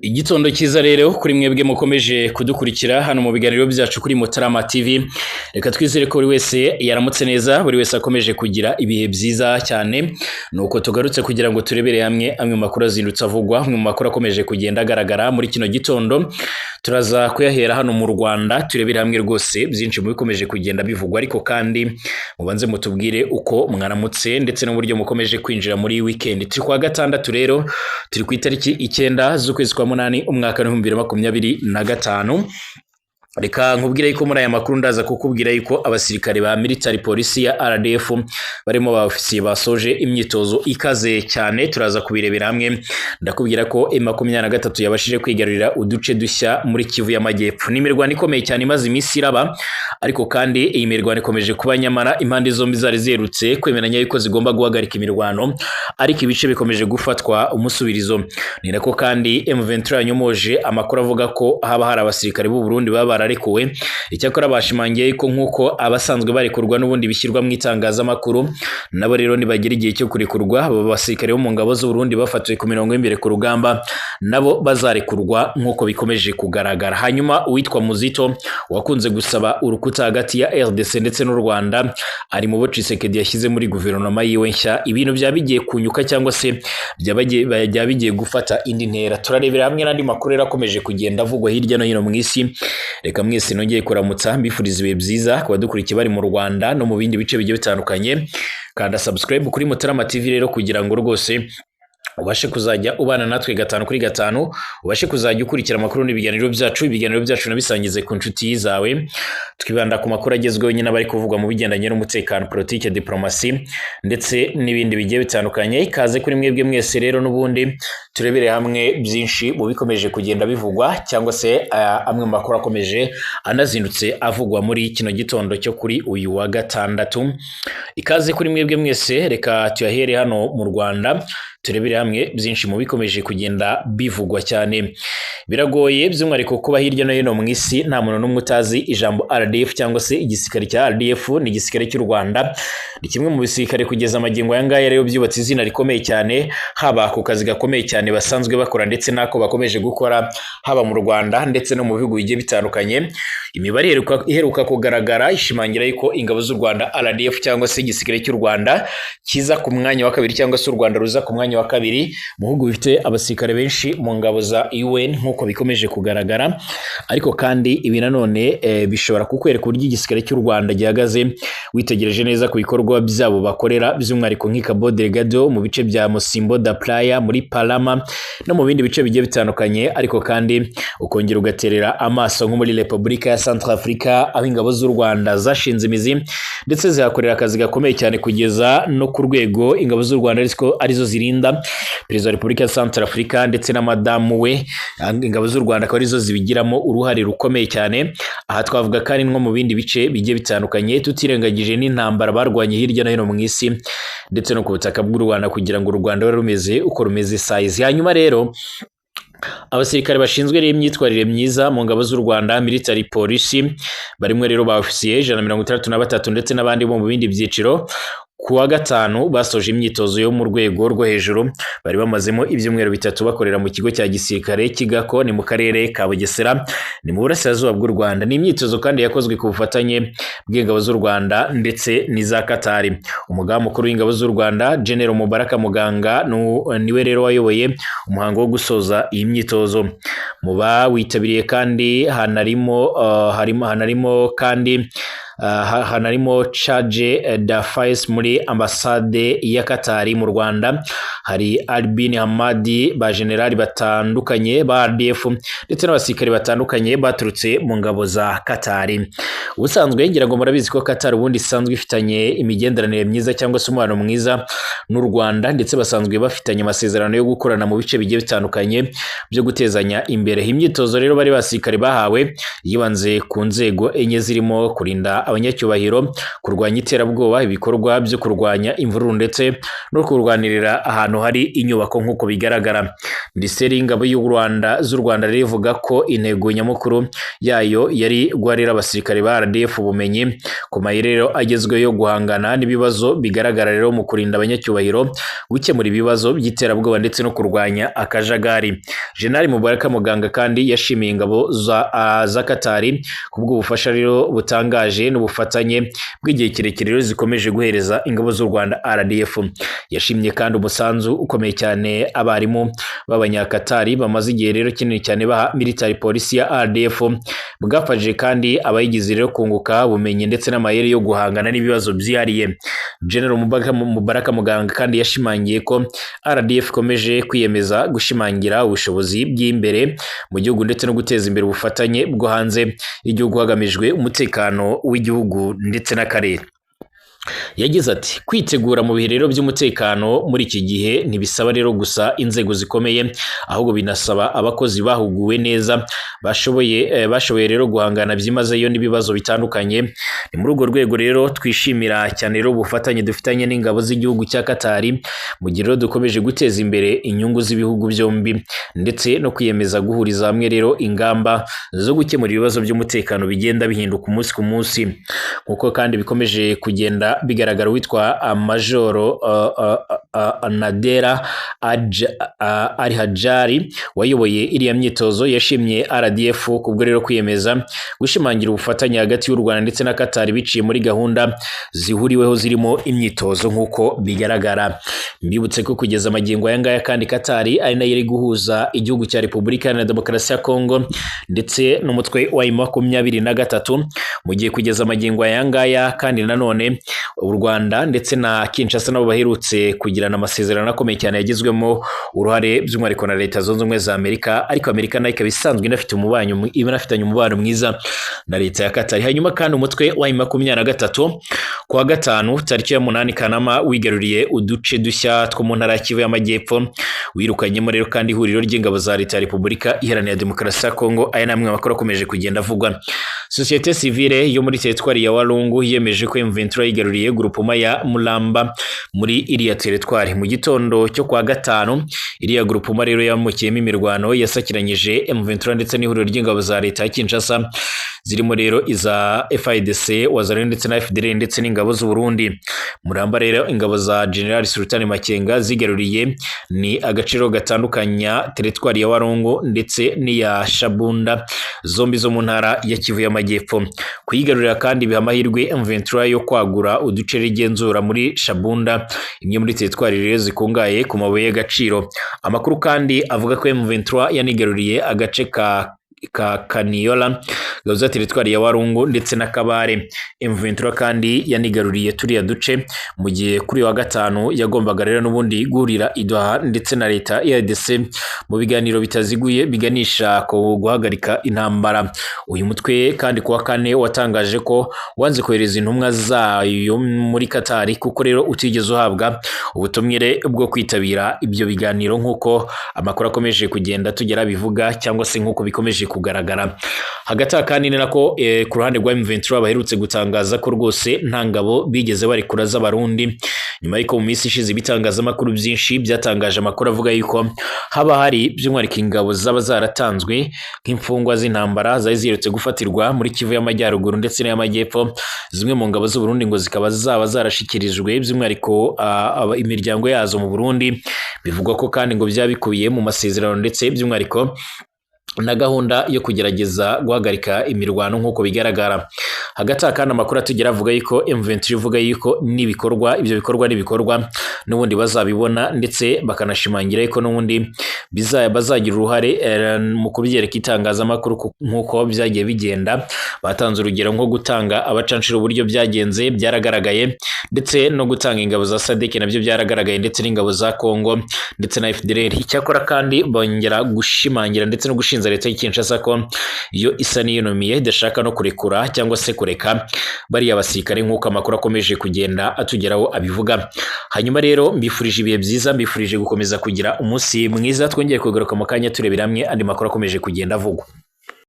Igitondo cyiza rero kuri mwebwe mukomeje kudukurikira hano mu biganiro byacu kuri Mutarama TV. Reka twizere ko buri wese yaramutse neza, buri wese akomeje kugira ibihe byiza cyane. Nuko tugarutse kugira ngo turebere hamwe amwe mu makuru azindutse avugwa, amwe mu makuru akomeje kugenda agaragara muri kino gitondo. Turaza kuyahera hano mu Rwanda, turebere hamwe rwose byinshi mu bikomeje kugenda bivugwa, ariko kandi mubanze mutubwire uko mwaramutse ndetse n'uburyo mukomeje kwinjira muri weekend. Turi kuwa gatandatu rero, turi ku itariki 9 z'ukwezi kwa 8 umwaka 2025. Reka nkubwire yuko muri aya makuru ndaza kukubwira yuko abasirikare ba military police ya RDF barimo ba ofisiye basoje imyitozo ikaze cyane, turaza kubirebera hamwe. Ndakubwira ko M23 yabashije kwigarurira uduce dushya muri Kivu y'Amajyepfo. Ni imirwano ikomeye cyane imaze iminsi iraba, ariko kandi iyi mirwano ikomeje kuba nyamara impande zombi zari ziherutse kwemeranya yuko zigomba guhagarika imirwano, ariko ibice bikomeje gufatwa umusubirizo. Ni nako kandi M23 yanyomoje amakuru avuga ko haba hari abasirikare b'u Burundi baba bararekuwe. Icyakora bashimangiye ko nkuko abasanzwe barekurwa n'ubundi bishyirwa mu itangazamakuru, nabo rero nibagira igihe cyo kurekurwa, aba basirikare bo mu ngabo z'u Burundi bafatiwe ku mirongo y'imbere ku rugamba nabo bazarekurwa nkuko bikomeje kugaragara. Hanyuma uwitwa Muzito wakunze gusaba urukuta hagati ya RDC ndetse n'u Rwanda ari mu bo Tshisekedi yashyize muri guverinoma yiwe nshya. Ibintu byaba bigiye kunyuka cyangwa se byaba bigiye gufata indi ntera. Turarebera hamwe n'andi makuru rero akomeje kugenda avugwa hirya no hino mu isi. Reka mwese nongeye kuramutsa mbifuriza ibihe byiza ku badukurikiye bari mu Rwanda no mu bindi bice bigiye bitandukanye. Kanda subscribe kuri Mutarama TV rero kugira ngo rwose ubashe kuzajya ubana natwe 5 kuri 5, ubashe kuzajya ukurikira amakuru n'ibiganiro byacu. Ibiganiro byacu nabisangize ku nshuti zawe. Twibanda ku makuru agezweho nyine abari kuvugwa mu bigendanye n'umutekano, politike, diplomasi ndetse n'ibindi bigiye bitandukanye. Ikaze kuri mwebwe mwese rero n'ubundi turebere hamwe byinshi mu bikomeje kugenda bivugwa cyangwa se amwe mu makuru akomeje anazindutse avugwa muri kino gitondo cyo kuri uyu wa gatandatu. Ikaze kuri mwebwe mwese, reka tuyahere hano mu Rwanda turebere hamwe byinshi mu bikomeje kugenda bivugwa cyane. Biragoye by'umwihariko kuba hirya no hino mu isi nta muntu n'umwe utazi ijambo RDF cyangwa se igisirikare cya RDF. Ni igisirikare cy'u Rwanda, ni kimwe mu bisirikare kugeza amagingo aya ngaya rero byubatse izina rikomeye cyane, haba ku kazi gakomeye cyane basanzwe bakora ndetse n'ako bakomeje gukora haba mu Rwanda ndetse no mu bihugu bigiye bitandukanye. Imibare iheruka kugaragara ishimangira yuko ingabo z'u Rwanda RDF cyangwa se igisirikare cy'u Rwanda kiza ku mwanya wa kabiri cyangwa se u Rwanda ruza ku mwanya wa kabiri mu bihugu bifite abasirikare benshi mu ngabo za UN nkuko bikomeje kugaragara. Ariko kandi ibi nanone bishobora kukwereka uburyo igisirikare cy'u Rwanda gihagaze witegereje neza ku bikorwa byabo bakorera, by'umwihariko nk'i Cabo Delgado mu bice bya Mosimbo da Playa muri Palama no mu bindi bice bigiye bitandukanye. Ariko kandi ukongera ugaterera amaso nko muri Repubulika ya Centrafrica aho ingabo z'u Rwanda zashinze imizi ndetse zihakorera akazi gakomeye cyane kugeza no ku rwego ingabo z'u Rwanda ariko arizo zirinda Perezida wa Repubulika ya Centrafrica ndetse na madamu we. Ingabo z'u Rwanda akaba arizo zibigiramo uruhare rukomeye cyane. Aha twavuga kandi nko mu bindi bice bigiye bitandukanye, tutirengagije n'intambara barwanye hirya no hino mu isi ndetse no ku butaka bw'u Rwanda kugira ngo u Rwanda rube rumeze uko rumeze size. Hanyuma rero abasirikare bashinzwe rero imyitwarire myiza mu ngabo z'u Rwanda military police barimo rero ba ofisiye 163 ndetse n'abandi bo mu bindi byiciro, ku wa gatanu basoje imyitozo yo mu rwego rwo hejuru bari bamazemo ibyumweru 3 bakorera mu kigo cya gisirikare Kigako, ni mu karere ka Bugesera, ni mu burasirazuba bw'u Rwanda. Ni imyitozo kandi yakozwe ku bufatanye bw'ingabo z'u Rwanda ndetse n'iza Katari. Umugaba mukuru w'ingabo z'u Rwanda General Mubaraka Muganga niwe rero wayoboye umuhango wo gusoza iyi myitozo. Mu bawitabiriye kandi hanarimo kandi hanarimo Charge d'Affaires muri ambasade ya Katari mu Rwanda, hari Albin Hamadi, ba generali batandukanye ba RDF ndetse n'abasirikare batandukanye baturutse mu ngabo za Katari. Ubusanzwe ngira ngo murabizi ko Katari ubundi isanzwe ifitanye imigenderanire myiza cyangwa se umubano mwiza n'u Rwanda, ndetse basanzwe bafitanye amasezerano yo gukorana mu bice bigiye bitandukanye byo gutezanya imbere. Imyitozo rero bari basirikare bahawe yibanze ku nzego enye zirimo kurinda abanyacyubahiro, kurwanya iterabwoba, ibikorwa byo kurwanya imvururu ndetse no kurwanirira ahantu hari inyubako nk'uko bigaragara. Minisiteri y'Ingabo y'u Rwanda z'u Rwanda rero ivuga ko intego nyamukuru yayo yari guharira abasirikare ba RDF ubumenyi ku mayeri rero agezweho yo guhangana n'ibibazo bigaragara rero mu kurinda abanyacyubahiro, gukemura ibibazo by'iterabwoba ndetse no kurwanya akajagari. General Mubaraka Muganga kandi yashimiye ingabo za Katari kubw'ubufasha rero butangaje n'ubufatanye bw'igihe kirekire rero zikomeje guhereza ingabo z'u Rwanda RDF. Yashimye kandi umusanzu ukomeye cyane abarimu b'abanyakatari bamaze igihe rero kinini cyane baha military polisi ya RDF, bwafashije kandi abayigize rero kunguka ubumenyi ndetse n'amayeri yo guhangana n'ibibazo byihariye. General Mubaraka Muganga kandi yashimangiye ko RDF ikomeje kwiyemeza gushimangira ubushobozi bw'imbere mu gihugu ndetse no guteza imbere ubufatanye bwo hanze y'igihugu hagamijwe umutekano w'igihugu ndetse n'akarere. Yagize ati kwitegura mu bihe rero by'umutekano muri iki gihe ntibisaba rero gusa inzego zikomeye, ahubwo binasaba abakozi bahuguwe neza bashoboye rero guhangana byimazeyo n'ibibazo bitandukanye. Ni muri urwo rwego rero twishimira cyane rero ubufatanye dufitanye n'ingabo z'igihugu cya Katari mu gihe rero dukomeje guteza imbere inyungu z'ibihugu byombi ndetse no kwiyemeza guhuriza hamwe rero ingamba zo gukemura ibibazo by'umutekano bigenda bihinduka umunsi ku munsi, nkuko kandi bikomeje kugenda bigaragara. Witwa Majoro Nadera Al-Hajari wayoboye iriya myitozo yashimye RDF kubwo rero kwiyemeza gushimangira ubufatanye hagati y'u Rwanda ndetse na Qatar biciye muri gahunda zihuriweho zirimo imyitozo nk'uko bigaragara. Mbibutse ko kugeza amagingo aya ngaya kandi Qatar ari nayo iri guhuza igihugu cya Repubulika Iharanira Demokarasi ya Kongo ndetse n'umutwe wa M23, mu gihe kugeza amagingo aya ngaya kandi nanone u Rwanda ndetse na Kinshasa nabo baherutse kugirana amasezerano akomeye cyane yagizwemo uruhare by'umwihariko na Leta Zunze Ubumwe za Amerika, ariko Amerika nayo ikaba isanzwe inafitanye umubano mwiza na Leta ya Qatar. Hanyuma kandi umutwe wa M23 kuwa gatanu tariki ya 8 Kanama wigaruriye uduce dushya two mu ntara ya Kivu y'Amajyepfo, wirukanyemo rero kandi ihuriro ry'ingabo za Leta ya Repubulika Iharanira Demokarasi ya Kongo. Aya ni amwe mu makuru akomeje kugenda avugwa. Sosiyete sivile yo muri teritwari ya Walungu yemeje ko M23 yigaruriye grupoma ya Mulamba muri iriya teritwari. Mu gitondo cyo kwa gatanu iriya grupoma rero yamukiyemo imirwano yasakiranyije M23 ndetse n'ihuriro ry'ingabo za Leta ya Kinshasa zirimo rero iza FIDC, Wazalendo ndetse na FDL ndetse n'ingabo z'u Burundi. Muramba rero ingabo za General Sultani Makenga zigaruriye ni agaciro gatandukanya teritwari ya Walungu ndetse n'iya Shabunda zombi zo mu ntara ya Kivu y'Amajyepfo. Kuyigarurira kandi biha amahirwe M23 yo kwagura uduce rigenzura muri Shabunda, imwe muri teritwari rero zikungaye ku mabuye y'agaciro. Amakuru kandi avuga ko M23 yanigaruriye agace ka Kaniola gahuza teritwari ya Walungu ndetse na Kabare. M23 kandi yanigaruriye turiya duce mu gihe kuri wa gatanu yagombaga rero n'ubundi guhurira i Doha ndetse na Leta ya RDC mu biganiro bitaziguye biganisha ku guhagarika intambara. Uyu mutwe kandi kuwa kane watangaje ko wanze kohereza intumwa zayo muri Qatar kuko rero utigeze uhabwa ubutumire bwo kwitabira ibyo biganiro nk'uko amakuru akomeje kugenda tugera bivuga cyangwa se nk'uko bikomeje kugaragara. Hagati aha kandi ni nako ku ruhande rwa M23 baherutse gutangaza ko rwose nta ngabo bigeze barekura z'Abarundi, nyuma y'uko mu minsi ishize ibitangazamakuru byinshi byatangaje amakuru avuga yuko haba hari by'umwihariko ingabo zaba zaratanzwe nk'imfungwa z'intambara zari ziherutse gufatirwa muri Kivu y'Amajyaruguru ndetse n'iy'Amajyepfo. Zimwe mu ngabo z'u Burundi ngo zikaba zaba zarashikirijwe by'umwihariko imiryango yazo mu Burundi. Bivugwa ko kandi ngo byaba bikubiye mu masezerano ndetse by'umwihariko na gahunda yo kugerageza guhagarika imirwano nk'uko bigaragara. Hagati aha kandi amakuru atugera avuga yuko M23 ivuga yuko n'ibikorwa ibyo bikorwa n'ibikorwa n'ubundi bazabibona ndetse bakanashimangira yuko n'ubundi bazagira uruhare mu kubyereka itangazamakuru nk'uko byagiye bigenda. Batanze urugero nko gutanga abacanshuro uburyo byagenze byaragaragaye, ndetse no gutanga ingabo za SADC nabyo byaragaragaye, ndetse n'ingabo za Kongo ndetse na FDLR. Icyakora kandi bongera gushimangira ndetse no gushinza Leta ya Kinshasa ko iyo isa n'iyinumiye idashaka no kurekura cyangwa se kureka bariya basirikare nk'uko amakuru akomeje kugenda atugeraho abivuga. Hanyuma rero mbifurije ibihe byiza, mbifurije gukomeza kugira umunsi mwiza. Twongeye kugaruka mu kanya turebera hamwe andi makuru akomeje kugenda avugwa.